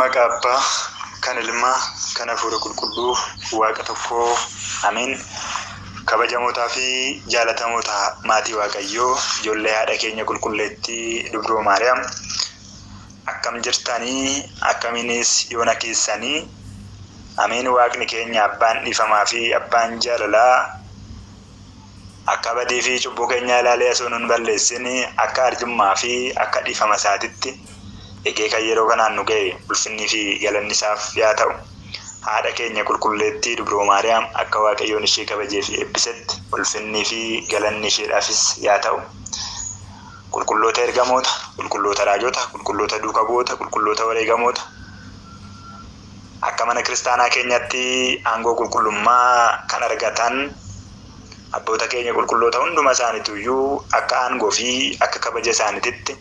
Maqaa Abbaa, kan Ilmaa, kan Hafuura Qulqulluu, Waaqa tokkoo, Ameen. Kabajamootaa fi jaalatamoota maatii Waaqayyoo, ijoollee haadha keenya qulqulleettii Dubroo Maariyaam, akkam jirtanii? Akkamiinis yoona keessanii? Ameen. Waaqni keenya abbaan dhiifamaa fi abbaan jaalalaa akka badii fi cubbuu keenyaa ilaalee osoo nun balleessin akka arjummaa fi akka dhiifama isaatitti egee kan yeroo kanaan nu ga'e ulfinnii fi galanni isaaf yaa ta'u. Haadha keenya qulqulleettii Dubroo Maariyaam akka Waaqayyoon ishee kabajee fi eebbisetti ulfinnii fi galanni isheedhaafis yaa ta'u. Qulqulloota ergamoota, qulqulloota raajota, qulqulloota duuka bu'oota, qulqulloota wareegamoota, akka mana kiristaanaa keenyatti aangoo qulqullummaa kan argatan abboota keenya qulqulloota hunduma isaaniituyyuu akka aangoo fi akka kabaja isaaniititti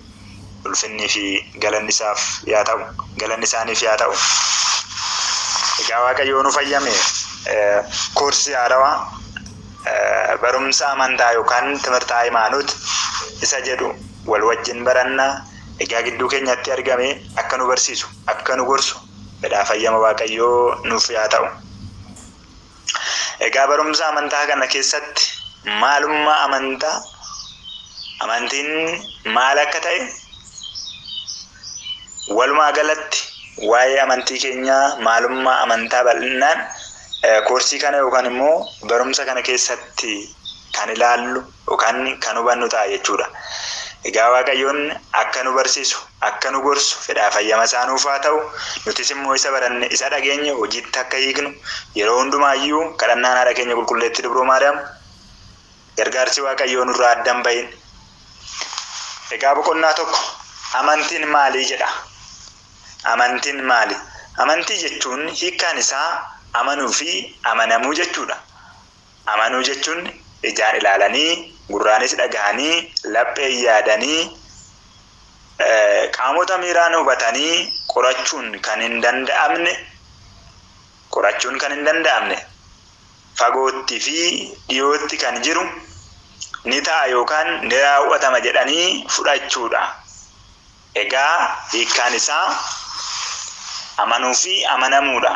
ulfinnii fi galanni isaaf yaa ta'u, galanni isaaniif yaa ta'u. Egaa Waaqayyo nu fayyame koorsii haarawaa barumsa amantaa yookaan timirta hayimaanot isa jedhu wal wajjin baranna. Egaa gidduu keenyatti argame akka nu barsiisu, akka nu gorsu fedhaa fayyama Waaqayyoo nuuf yaa ta'u. Egaa barumsa amantaa kana keessatti maalummaa amantaa, amantiin maal akka ta'e, walumaa galatti waa'ee amantii keenyaa maalummaa amantaa bal'inaan koorsii kana yookaan immoo barumsa kana keessatti kan ilaallu yookaan kan hubannu ta'a jechuudha. Egaa Waaqayyoon akka nu barsiisu, akka nu gorsu fedhaa fayyama isaa nuuf haa ta'u. Nutis immoo isa baranne, isa dhageenye hojiitti akka hiiknu yeroo hundumaayyuu kadhannaan haadha keenya qulqulleettii Dubroo Maariyaam gargaarsi Waaqayyoo nurraa adda hin bahin. Egaa boqonnaa tokko amantiin maalii jedha? Amantiin maali? Amantii jechuun hiikkaan isaa amanuu fi amanamuu jechuudha. Amanuu jechuun ijaan ilaalanii, gurraanis dhagahanii, lapheen yaadanii, qaamota miiraan hubatanii qorachuun kan hin danda'amne, qorachuun kan hin danda'amne, fagootti fi dhiyootti kan jiru ni ta'a yookaan ni raawwatama jedhanii fudhachuudha. Egaa hiikkaan isaa amanuu fi amanamuudha.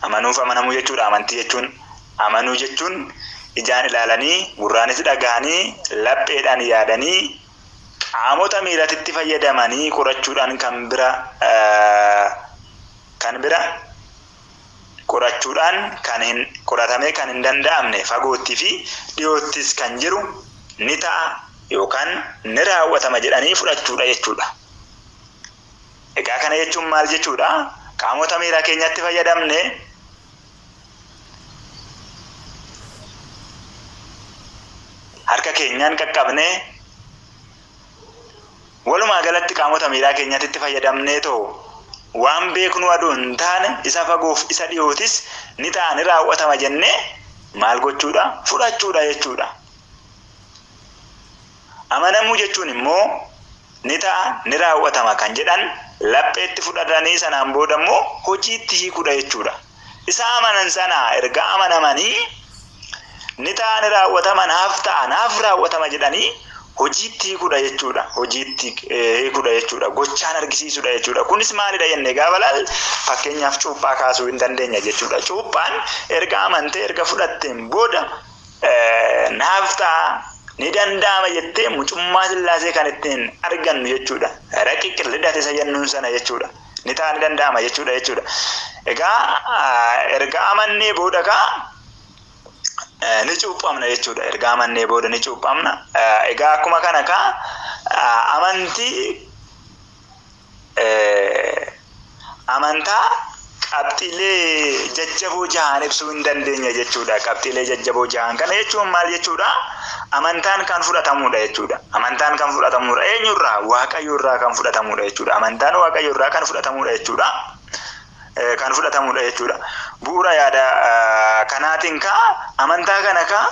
Amanuuf amanamuu jechuudha amantii jechuun. Amanuu jechuun ijaan ilaalanii, gurraanis dhagahanii, lapheedhaan yaadanii, qaamota miiratitti fayyadamanii qorachuudhaan kan bira kan bira qorachuudhaan kan hin qoratamee kan hin danda'amne fagootti fi dhiyoottis kan jiru ni ta'a yookaan ni raawwatama jedhanii fudhachuudha jechuudha. Egaa kana jechuun maal jechuudha? Qaamota miiraa keenyatti fayyadamne harka keenyaan qaqqabnee walumaa galatti qaamota miiraa keenyatti fayyadamnee too waan beeknu adoo hin taane isa fagoof isa dhiyootis ni ta'a ni raawwatama jennee maal gochuudha? Fudhachuudha jechuudha. Amanamuu jechuun immoo ni ta'a ni raawwatama kan jedhan lapheetti fudhatanii sanaan booda immoo hojiitti hiikuudha jechuudha. Isa amanan sana erga amanamanii ni ta'a ni raawwatama naaf ta'a naaf raawwatama jedhanii hojiitti hiikuudha jechuudha. Hojiitti hiikuudha jechuudha. Gochaan argisiisuudha jechuudha. Kunis maalidha jennee gaafa ilaalle fakkeenyaaf cuuphaa kaasuu hin dandeenya jechuudha. Cuuphaan erga amantee erga fudhatteen booda naaf ta'a ni danda'ama jettee mucummaa Sillaasee kan ittiin argannu jechuudha. Raqiq lidhate isa jennuun sana jechuudha. Ni ta'a ni danda'ama jechuudha jechuudha. Egaa erga amannee booda kaa ni cuuphamna jechuudha. Erga amannee booda ni cuuphamna. Egaa akkuma kana kaa amantii amantaa qabxiilee jajjaboo jahaan ibsuu hin dandeenya jechuudha. Qabxiilee jajjaboo jahaan kana jechuun maal jechuudha? Amantaan kan fudhatamudha jechuudha. Amantaan kan fudhatamudha. Eenyurraa? Waaqayyo irraa kan fudhatamudha jechuudha. Amantaan Waaqayyo irraa kan fudhatamudha jechuudha. Kan fudhatamudha jechuudha. Bu'uura yaada kanaatiin kaa amantaa kana kaa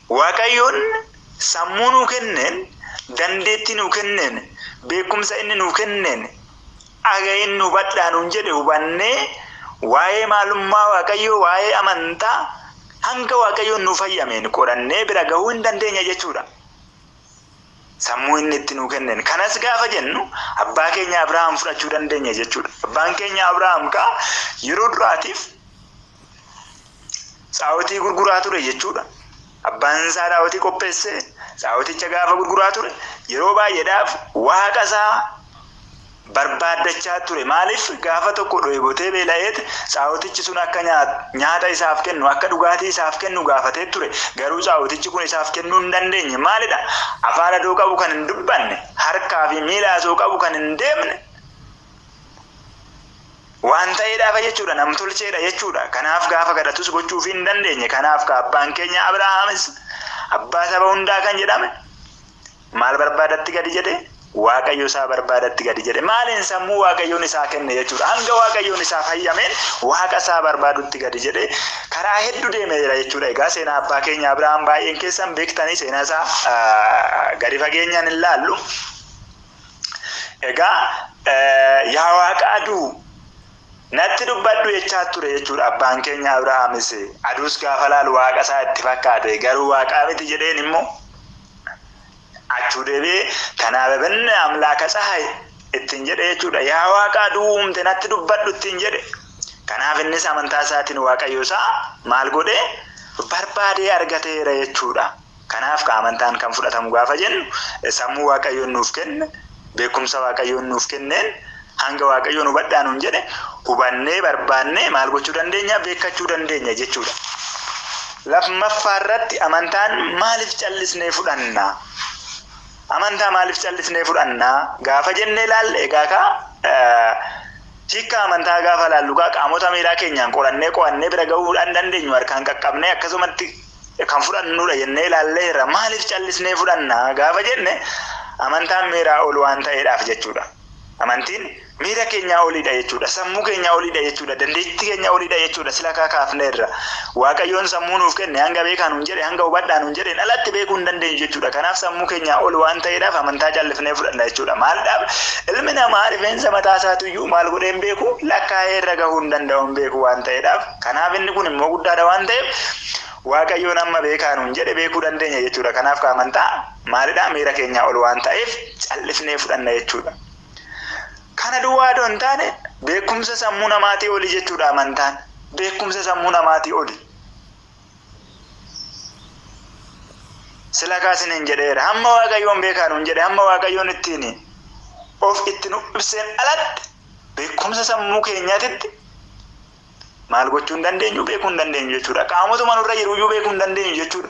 Waaqayyoon sammuu nuu kenneen, dandeettii nuu kenneen, beekumsa inni nuu kenneen, dhaga'iin nu hubadhaa nuun jedhe hubannee waa'ee maalummaa Waaqayyoo, waa'ee amantaa hanga Waaqayyoon nuu fayyameen qorannee bira gahuu hin dandeenya jechuudha. Sammuu inni itti nuu kenneen. Kanas gaafa jennu abbaa keenya Abrahaam fudhachuu dandeenya jechuudha. Abbaan keenya Abrahaam kaa yeroo duraatiif xaa'otii gurguraa ture jechuudha. Abbaan isaa xaa'otii qopheessee xaa'oticha gaafa gurguraa ture yeroo baay'eedhaaf waaqa isaa barbaaddachaa ture. Maaliif gaafa tokko dheebotee beela'eet xaa'otichi sun akka nyaata isaaf kennu, akka dhugaatii isaaf kennu gaafatee ture. Garuu xaa'otichi kun isaaf kennuu hin dandeenye. Maalidha? Afaan adoo qabu kan hin dubbanne, harkaa fi miila asoo qabu kan hin deemne waan ta'eedhaaf jechuudha. Namtolcheedha jechuudha. Kanaaf gaafa kadhatus gochuuf hin dandeenye. Kanaaf ka abbaan keenya Abrahaamis abbaa saba hundaa kan jedhame maal barbaadatti gadi jedhe? Waaqayyo isaa barbaadatti gadi jedhe. Maaliin? Sammuu Waaqayyoon isaa kenne jechuudha. Hanga Waaqayyoon isaa fayyameen waaqa isaa barbaadutti gadi jedhe karaa hedduu deemeera jechuudha. Egaa seenaa abbaa keenya Abrahaam baay'een keessan beektanii, seenaa isaa gadi fageenyaan hin laallu. Egaa "Yaa Waaqa aduu, natti dubbadhu" jechaa ture jechuudha abbaan keenya Abrahaamis. Aduus gaafa laalu waaqa isaa itti fakkaate, garuu waaqaa miti jedheen. Immoo achuu deebi'ee "ተናበበነ አምላከ ፀሐይ" ittiin jedhe jechuudha. "Yaa Waaqa aduu uumte, natti dubbadhu" ittiin jedhe. Kanaaf innis amantaa isaatiin Waaqayyo isaa maal godhee? Barbaadee argateera jechuudha. Kanaaf ka amantaan kan fudhatamu gaafa jennu sammuu Waaqayyoon nuuf kenne, beekumsa Waaqayyoon nuuf kenneen hanga Waaqayyoon hubadhaa nuun jedhe hubannee barbaannee maal gochuu dandeenya? Beekkachuu dandeenya jechuudha. Lammaffaa irratti amantaan maaliif callisnee fudhanna? Amantaa maaliif callisnee fudhanna gaafa jennee ilaalle, egaa kaa hiikka amantaa gaafa laallu kaa qaamota miiraa keenyaan qorannee qo'annee bira ga'uudhaan dandeenyu, harkaan qaqqabnee akkasumatti kan fudhannudha jennee ilaalleerra. Maaliif callisnee fudhanna gaafa jenne, amantaan miiraa ol waan ta'eedhaaf jechuudha. Amantiin miira keenyaa oliidha jechuudha. Sammuu keenyaa oliidha jechuudha. Dandeettii keenyaa oliidha jechuudha. Sila kaafneerra. Waaqayyoon sammuu nuuf kenne hanga beekaa nuun jedhe, hanga hubadhaa nuun jedheen alatti beekuu hin dandeenyu jechuudha. Kanaaf sammuu keenyaa ol waan ta'eedhaaf amantaa callifnee fudhanna jechuudha. Maaldhaaf? Ilmi namaa rifeensa mataa isaatiyyuu maal godhee hin beeku, lakkaa'ee irra gahuu hin danda'u, hin beeku waan ta'eedhaaf. Kanaaf inni kun immoo guddaadha waan ta'eef Waaqayyoon amma beekaa nuun jedhe beekuu dandeenya jechuudha. Kanaaf amantaa maalidhaa? Miira keenyaa ol waan ta'eef callifnee fudhanna jechuudha. Kana duwwaa adoo hin taane beekumsa sammuu namaatii oli jechuudha amantaan. Beekumsa sammuu namaatii oli. Sila kaasiniin jedheera. Hamma Waaqayyoon beekaa nuun jedhe, hamma Waaqayyoon ittiin of itti nu ibseen alatti beekumsa sammuu keenyaatitti maal gochuu hin dandeenyu? Beekuu hin dandeenyu jechuudha. Qaamotuma nurra jiruyyuu beekuu hin dandeenyu jechuudha.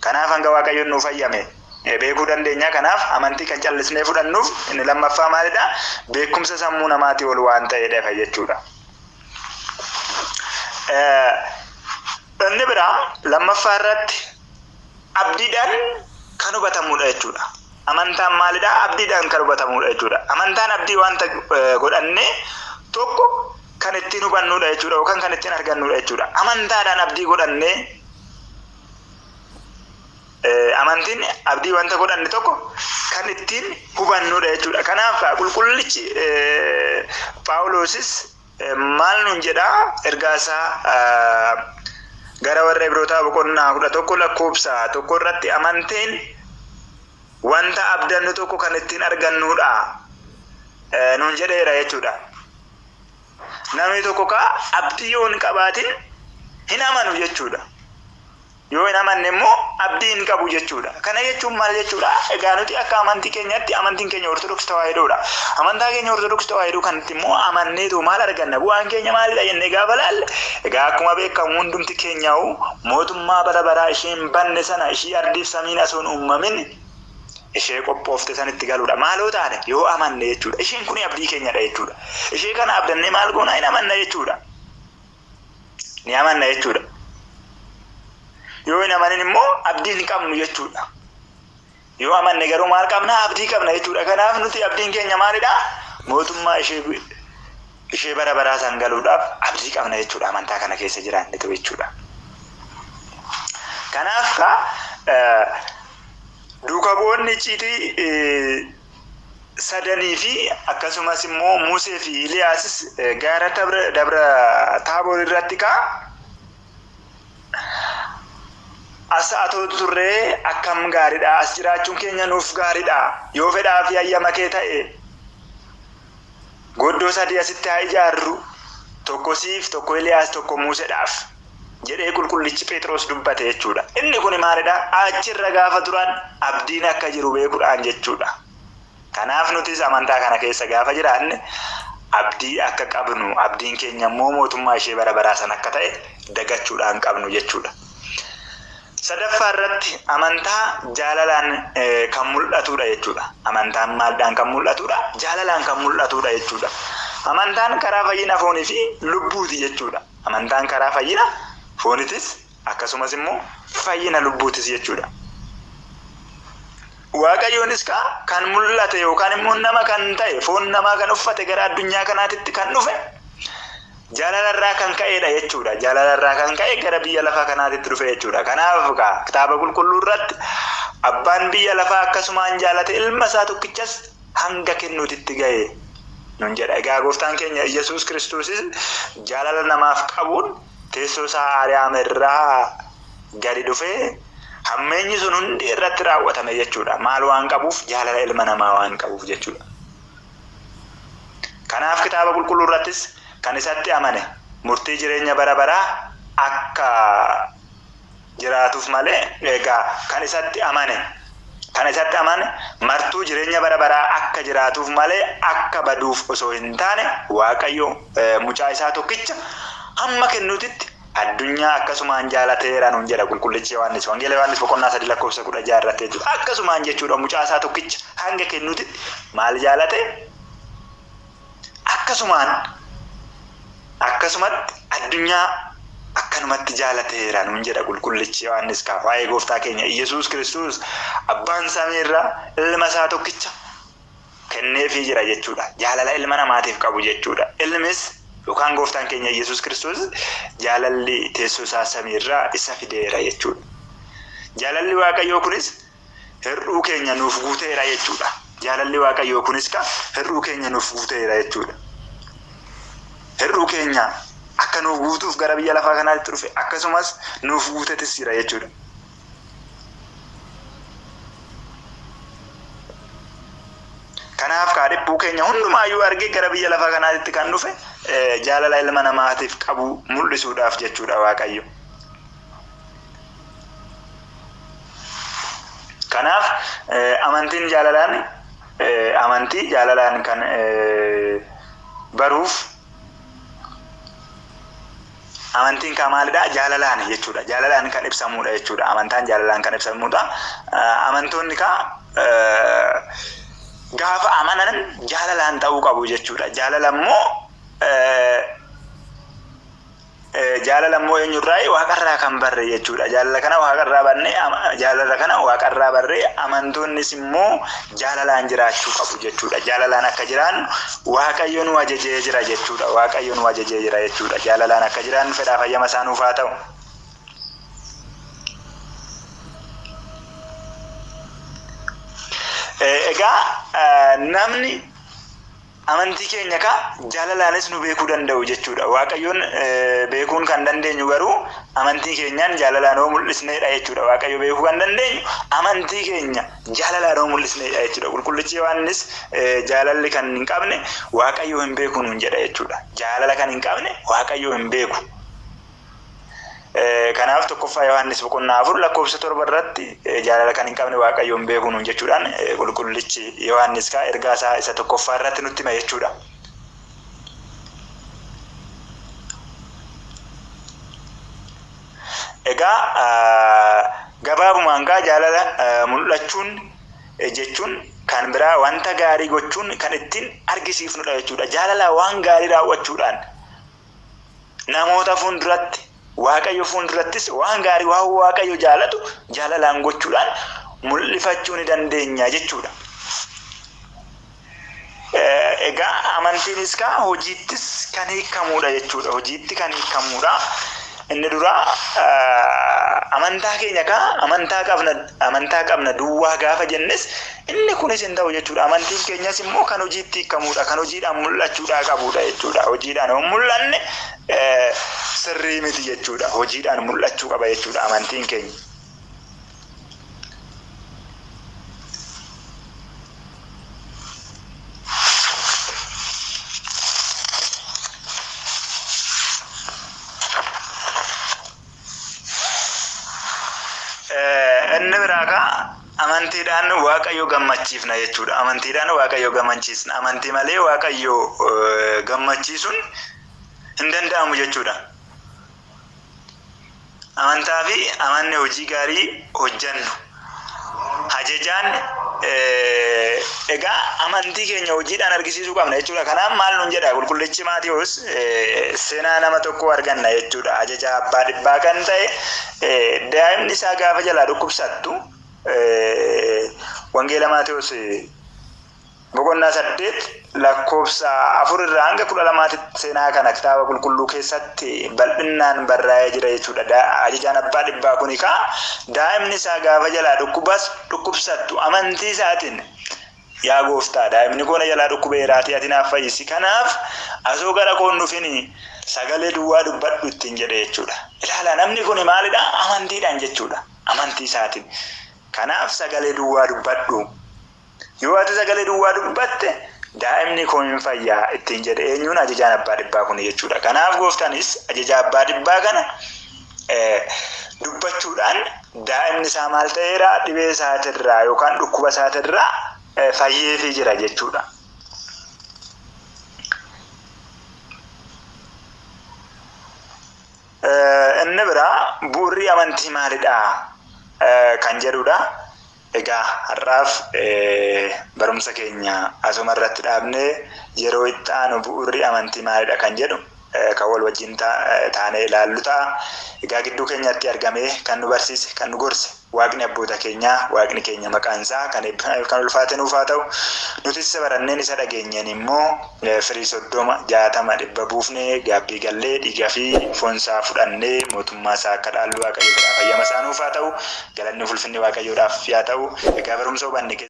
Kanaaf hanga Waaqayyoon nuuf hayyame beekuu dandeenya. Kanaaf amantii kan callisnee fudhannuuf inni lammaffaa maalidha? Beekumsa sammuu namaatii ol waan ta'eedha jechuudha. Inni biraa lammaffaa irratti abdiidhaan kan hubatamudha jechuudha. Amantaan maalidha? Abdiidhaan kan hubatamudha jechuudha. Amantaan abdii wanta godhannee tokko kan ittiin hubannudha jechuudha yookaan kan ittiin argannudha jechuudha. Amantaadhaan abdii godhannee, amantiin abdii wanta godhanne tokko kan ittiin hubannudha jechuudha. Kanaaf qulqullichi Phaawulosis maal nuun jedhaa? Ergaa isaa gara warra Ibrootaa boqonnaa 11 lakkoofsa 1 irratti "Amantiin wanta abdannu tokko kan ittiin argannudha" nuun jedheera jechuudha. Namni tokko kaa abdii yoo hin qabaatin hin amanu jechuudha. Yoo hin amanne immoo abdii hin qabu jechuudha. Kana jechuun maal jechuudha? Egaa nuti akka amantii keenyaatti, amantiin keenya Ortodoksii Tawaahidoodha. Amantaa keenya Ortodoksii Tawaahidoo kanatti immoo amanneetu maal arganna? Bu'aan keenya maalidha jennee gaafa laalle, egaa akkuma beekamu hundumti keenyaa'u mootummaa bara baraa ishee hin banne sana, ishii ardiif samiin osoo hin uumamin ishee qophoofte sanitti galuudha. Maaloo taane? Yoo amanne jechuudha. Isheen kun abdii keenyadha jechuudha. Ishee kana abdannee maal goona? Hin amanna jechuudha. Ni amanna jechuudha. Yoo hin amanin immoo abdii hin qabnu jechuudha. Yoo amanne garuu maal qabna? Abdii qabna jechuudha. Kanaaf nuti abdiin keenya maalidha? Mootummaa ishee bara baraa san galuudhaaf abdii qabna jechuudha. Amantaa kana keessa jiraannetu jechuudha. Kanaaf duuka bu'oonni icciitii sadanii fi akkasumas immoo Musee fi Iliyaasis gaara Dabra Taaboor irratti kaa As atoo turree akkam gaariidha! As jiraachuun keenya nuuf gaariidha! Yoo fedhaa fi hayyama kee ta'e, goddoo sadii asitti haa ijaarru, tokko siif, tokko Eliyaas, tokko Muuseedhaaf jedhee qulqullichi Phexros dubbate jechuudha. Inni kun maalidha? Achirra gaafa turan abdiin akka jiru beekuudhaan jechuudha. Kanaaf nutis amantaa kana keessa gaafa jiraanne abdii akka qabnu, abdiin keenya immoo mootummaa ishee bara baraa sana akka ta'e dagachuudhaan qabnu jechuudha. Sadaffaa irratti amantaa jaalalaan kan mul'atudha jechuudha. Amantaan maaldhaan kan mul'atudha? Jaalalaan kan mul'atudha jechuudha. Amantaan karaa fayyina foonii fi lubbuuti jechuudha. Amantaan karaa fayyina foonitis akkasumas immoo fayyina lubbuutis jechuudha. Waaqayyoonis kan mul'ate yookaan immoo nama kan ta'e, foon namaa kan uffate, gara addunyaa kanaatitti kan dhufe jaalalarraa kan ka'edha jechuudha. Jaalalarraa kan ka'e gara biyya lafaa kanaatitti dhufe jechuudha. Kanaaf kitaaba qulqulluu irratti abbaan biyya lafaa akkasumaan jaalate ilma isaa tokkichas hanga kennuutitti ga'e nun jedha. Egaa gooftaan keenya Iyyasuus Kiristoosis jaalala namaaf qabuun teessoo isaa Aariyaam irraa gadi dhufee hammeenyi sun hundi irratti raawwatame jechuudha. Maal waan qabuuf? Jaalala ilma namaa waan qabuuf jechuudha. Kanaaf kitaaba qulqulluu irrattis kan isatti amane murtii jireenya bara baraa akka jiraatuuf malee, egaa kan isatti amane kan isatti amane martuu jireenya bara baraa akka jiraatuuf malee akka baduuf osoo hin taane, Waaqayyo mucaa isaa tokkicha hamma kennuutitti addunyaa akkasumaan jaalateera nuun jedha qulqullichi Yohaannis. Wangeela Yohaannis boqonnaa 3 lakkoofsa 16 irratti jechuudha. Akkasumaan jechuudha, mucaa isaa tokkicha hanga kennuutitti maal jaalate? Akkasumaan, akkasumatti addunyaa akkanumatti jaalateera nuun jedha qulqullichi Yohaannis kaa waa'ee gooftaa keenya Iyyasuus Kiristoos abbaan samiirraa ilma isaa tokkicha kenneefii jira jechuudha. Jaalala ilma namaatiif qabu jechuudha. Ilmis yookaan gooftaan keenya Iyyasuus Kiristoos jaalalli teessoo isaa samiirraa isa fideera jechuudha. Jaalalli Waaqayyoo kunis hir'uu keenya nuuf guuteera jechuudha. Jaalalli Waaqayyoo kunis ka hir'uu keenya nuuf guuteera jechuudha. Hir'uu keenya akka nuuf guutuuf gara biyya lafaa kanaatti dhufe, akkasumas nuuf guutetis jira jechuudha. Kanaaf kaa dhiphuu keenya hundumaayyuu argee gara biyya lafaa kanaatti kan dhufe jaalala ilma namaatiif qabu mul'isuudhaaf jechuudha Waaqayyo. Kanaaf amantiin jaalalaan, amantii jaalalaan kan baruuf, amantiin kaa maalidha? Jaalalaan jechuudha. Jaalalaan kan ibsamudha jechuudha. Amantaan jaalalaan kan ibsamudha. Amantoonni kaa gaafa amanan jaalalaan ta'uu qabu jechuudha. Jaalala immoo, jaalala immoo eenyurraa? Waaqarraa kan barre jechuudha. Jaalala kana waaqarraa barne, jaalala kana waaqarraa barree amantoonnis immoo jaalalaan jiraachuu qabu jechuudha. Jaalalaan akka jiraannu Waaqayyo nu ajajee jira jechuudha. Waaqayyo nu ajajee jira jechuudha. Jaalalaan akka jiraannu fedhaa fayyama isaa nuuf haa ta'u. Egaa namni amantii keenya kaa jaalalaanis nu beekuu danda'u jechuudha. Waaqayyoon beekuun kan dandeenyu garuu amantii keenyaan jaalalaan yoo mul'isneedha jechuudha. Waaqayyo beekuu kan dandeenyu amantii keenya jaalalaan yoo mul'isneedha jechuudha. Qulqullichi Yohaannis jaalalli kan hin qabne Waaqayyo hin beeku nuun jedha jechuudha. Jaalala kan hin qabne Waaqayyo hin beeku. Kanaaf 1ffaa Yohaannis boqonnaa 4 lakkoofsa 7 irratti jaalala kan hin qabne Waaqayyo hin beeku nuun jechuudhaan qulqullichi Yohaannis kaa ergaa isaa isa tokkoffaa irratti nutti hima jechuudha. Egaa gabaabumaan kaa jaalala mul'achuun jechuun kan biraa wanta gaarii gochuun kan ittiin argisiifnudha jechuudha. Jaalala waan gaarii raawwachuudhaan namoota fuulduratti, Waaqayyo fuuldurattis waan gaarii, waan Waaqayyo jaalatu jaalalaan gochuudhaan mul'ifachuu ni dandeenya jechuudha. Egaa amantiinis kaa hojiittis kan hiikamuudha jechuudha. Hojiitti kan hiikamuudha. Inni duraa amantaa keenya kaa amantaa qabna, amantaa qabna duwwaa gaafa jennes inni kunis hin ta'u jechuudha. Amantiin keenyas immoo kan hojiitti hiikamuudha. Kan hojiidhaan mul'achuudhaa qabuudha jechuudha. Hojiidhaan yoo mul'anne sirrii miti jechuudha. Hojiidhaan mul'achuu qaba jechuudha amantiin keenya. Inni biraa kaa amantiidhaan Waaqayyo gammachiifna jechuudha. Amantiidhaan Waaqayyo gammachiisna. Amantii malee Waaqayyo gammachiisuun hin danda'amu jechuudha. Amantaa fi amanni hojii gaarii hojjannu. Ajajaan egaa amantii keenya hojiidhaan argisiisuu qabna jechuudha. Kanaaf maal nuun jedha qulqullichi Maatiyuus seenaa nama tokkoo arganna jechuudha. Ajaja abbaa dhibbaa kan ta'e daa'imni isaa gaafa jalaa dhukkubsattu Wangeela Maatiyuus boqonnaa 8 lakkoofsa 4 irraa hanga 12tti seenaa kana kitaaba qulqulluu keessatti bal'innaan barraa'ee jira jechuudha. Ajajaan abbaa dhibbaa kun kaa daa'imni isaa gaafa jalaa dhukkubas dhukkubsattu amantii isaatiin yaa gooftaa daa'imni koo na jalaa dhukkubeeraatii ati naaf fayyisi. Kanaaf asoo gara koo hin dhufini sagalee duwwaa dubbadhu ittiin jedhe jechuudha. Ilaala namni kun maalidha? Amantiidhaan jechuudha. Amantii isaatiin. Kanaaf sagalee duwwaa dubbadhu. Yoo ati sagalee duwwaa dubbatte daa'imni koo hin fayyaa ittiin jedhe eenyuun ajajaan abbaa dhibbaa kun jechuudha. Kanaaf gooftaanis ajaja abbaa dhibbaa kana dubbachuudhaan daa'imni isaa maal ta'eera dhibee isaatirraa yookaan dhukkuba isaatirraa fayyeefii jira jechuudha. Inni biraa bu'urri amantii maalidha kan jedhudha. Egaa har'aaf barumsa keenya asuma irratti dhaabnee yeroo itti aanu bu'urri amantii maalidha kan jedhu kan wal wajjin taanee ilaallu ta'a. Egaa gidduu keenyatti argamee kan nu barsiise, kan nu gorse Waaqni abboota keenyaa, Waaqni keenya maqaan isaa kan eebbifameef kan ulfaate nuuf haa ta'u. Nutis isa baranneen isa dhageenyeen immoo firii 30, 60, 100 buufnee gaabbii gallee dhiiga fi foon isaa fudhannee mootummaa isaa akka dhaallu Waaqayyo fedhaa fayyama isaa nuuf haa ta'u. Galanni fi ulfinni Waaqayyoodhaaf yaa ta'u. Egaa barumsa hubanne keessaa.